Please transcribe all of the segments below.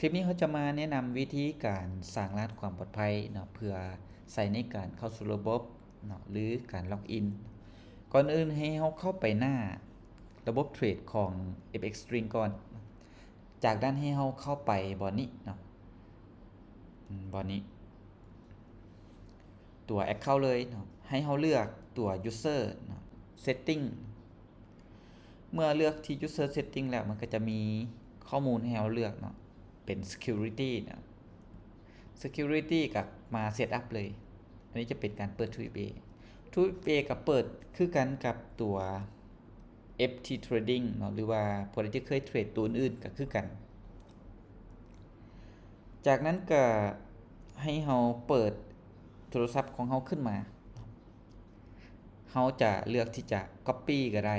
ຄລິບນີ້ເຮົາຈະມາແນະນຳວິທີການສ້າງລະຫັດຄວາມປອດໄພເນາະ ເພື່ອໃຊ້ໃນການເຂົ້າສູ່ລະບົບເນາະ ຫຼື ການລັອກອິນ. ກ່ອນອື່ນໃຫ້ເຮົາເຂົ້າໄປໜ້າລະບົບເທຣດຂອງ ເອັຟເອັກ String ກ່ອນ. ຈາກນັ້ນໃຫ້ເຮົາເຂົ້າໄປບ່ອນນີ້ເນາະ ອາ ບ່ອນນີ້ ຕົວ Account ເລີຍເນາະ. ໃຫ້ເຮົາເລືອກຕົວ User ເນາະ Setting. ເມື່ອເລືອກທີ່ User Setting ແລ້ວ ມັນກໍຈະມີຂໍ້ມູນໃຫ້ເຮົາເລືອກເນາະ ເປັນ Security ເນາະ. Security ກໍມາ Set Up ເລີຍ. ອັນນີ້ຈະເປັນການເປີດ Two F A. Two F A ກໍເປີດຄືກັນກັບຕົວ FT Trading ເນາະ ຫຼືວ່າຜູ້ໃດທີ່ເຄີຍເທຣດຕົວອື່ນໆກໍຄືກັນ. ຈາກນັ້ນກໍໃຫ້ເຮົາເປີດໂທລະສັບຂອງເຮົາຂຶ້ນມາ. ເຮົາຈະເລືອກທີ່ຈະ Copy ກໍໄດ້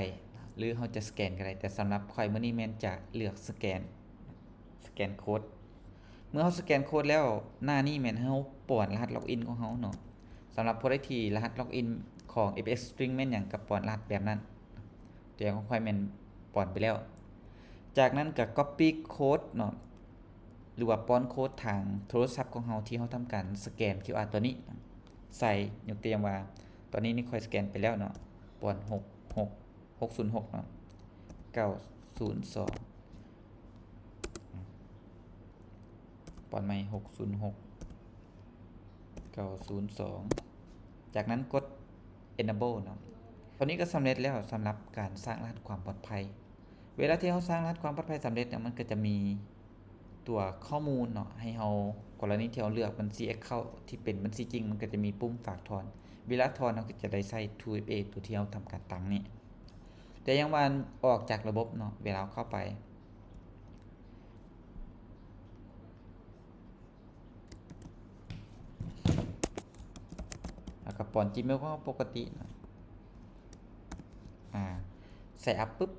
ຫຼືເຮົາຈະສະແກນກໍໄດ້, ແຕ່ສຳລັບຂ້ອຍມື້ນີ້ແມ່ນຈະເລືອກສະແກນ ສະແກນໂຄດ. ເມື່ອເຮົາສະແກນໂຄດແລ້ວ ໜ້ານີ້ແມ່ນໃຫ້ເຮົາປ້ອນລະຫັດລັອກອິນຂອງເຮົາເນາະ. ສຳລັບຜູ້ໃດທີ່ລະຫັດລັອກອິນຂອງ FX String ແມ່ນຫຍັງ ກໍປ້ອນລະຫັດແບບນັ້ນ. ຕົວຢ່າງຂອງຂ້ອຍແມ່ນປ້ອນໄປແລ້ວ. ຈາກນັ້ນກໍ Copy ໂຄດເນາະ ຫຼືວ່າປ້ອນໂຄດທາງໂທລະສັບຂອງເຮົາທີ່ເຮົາທຳການສະແກນ QR ຕົວນີ້ໃສ່. ຍົກຕົວຢ່າງວ່າ ຕອນນີ້ນີ້ຂ້ອຍສະແກນໄປແລ້ວເນາະ ປ້ອນ ຫົກ ຫົກ ຫົກສູນຫົກເນາະ ເກົ້າສູນສອງ ປ້ອນໃໝ່ ຫົກສູນຫົກ ເກົ້າສູນສອງ. ຈາກນັ້ນກົດ Enable ເນາະ. ຕອນນີ້ກໍສຳເລັດແລ້ວສຳລັບການສ້າງລະຫັດຄວາມປອດໄພ. ເວລາທີ່ເຮົາສ້າງລະຫັດຄວາມປອດໄພສຳເລັດແລ້ວ ມັນກໍຈະມີຕົວຂໍ້ມູນເນາະ ໃຫ້ເຮົາ ກໍລະນີທີ່ເຮົາເລືອກບັນຊີ Account ທີ່ເປັນບັນຊີຈິງ ມັນກໍຈະມີປຸ່ມຝາກຖອນ. ເວລາຖອນ ເຮົາກໍຈະໄດ້ໃຊ້ Two F A ຕົວທີ່ເຮົາທຳການຕັ້ງນີ້. ແຕ່ຢ່າງວ່າອອກຈາກລະບົບເນາະ ເວລາເຮົາເຂົ້າໄປ ແລ້ວກໍປ້ອນ Gmail ຂອງເຮົາປົກກະຕິເນາະ. ອາ Sign Up ປຶບ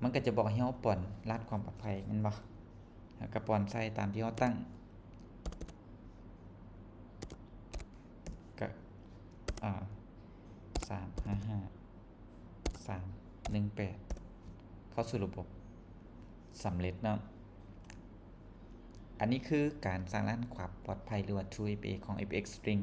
ມັນກໍຈະບອກໃຫ້ເຮົາປ້ອນລະຫັດຄວາມປອດໄພ ແມ່ນບໍ່? ແລ້ວກໍປ້ອນໃສ່ຕາມທີ່ເຮົາຕັ້ງ ກໍ ອາ ສາມຫ້າຫ້າ ສາມໜຶ່ງແປດ ເຂົ້າສູ່ລະບົບ ສຳເລັດເນາະ. ອັນນີ້ຄືການສ້າງລະຫັດຄວາມປອດໄພ ຫຼືວ່າ Two F A ຂອງ FX String.